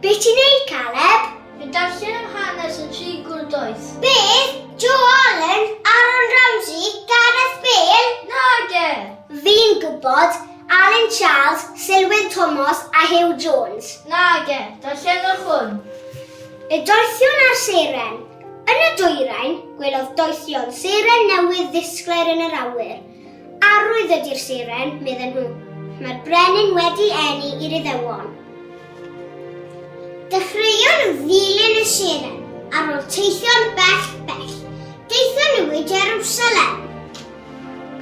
Be ti'n neud, Caleb? Fi'n darllen am hanes y tri gŵr doeth. Beth? Joe Allen, Aaron Ramsey, Gareth Bale? Nage! Fi'n gwybod, Alan Charles, Selwyn Thomas a Huw Jones. Nage, darllenwch hwn. Y doethion a'r seren. Yn y dwyrain, gwelodd doethion seren newydd ddisglair yn yr awyr. Arwydd ydy'r seren, medden nhw. Mae'r brenin wedi eni i'r Iddewon. Dechreuon nhw ddilyn y seren, ar ôl teithio'n bell bell. Daethon nhw i Jerusalem.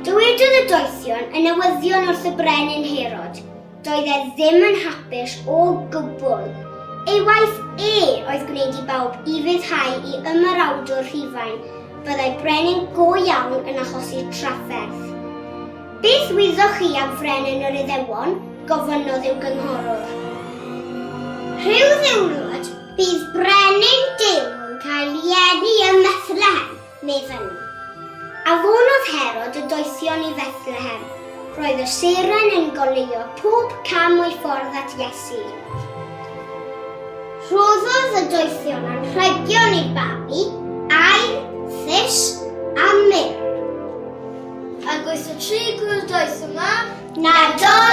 Dywedodd y doethion y newyddion wrth y brenin Herod. Doedd e ddim yn hapus o gwbl. Ei waith e oedd gwneud i bawb ufuddhau i ymerawdwr Rhufain, byddai brenin go iawn yn achosi trafferth. Beth wyddoch chi am frenin yr Iddewon? gofynnodd i'w gynghorwr. Rhyw ddiwrnod, bydd brenin Duw yn cael ei eni ym Methlehem, Meddai. Afonodd Herod y doethion i Fethlehem. Roedd y seren yn goleuo pob cam o'i ffordd at Iesu. Rhoddodd y doethion anrhegion i'r babi, aur, thus a myrr. Ac wrth y tri gŵr doeth yma, Nadolig!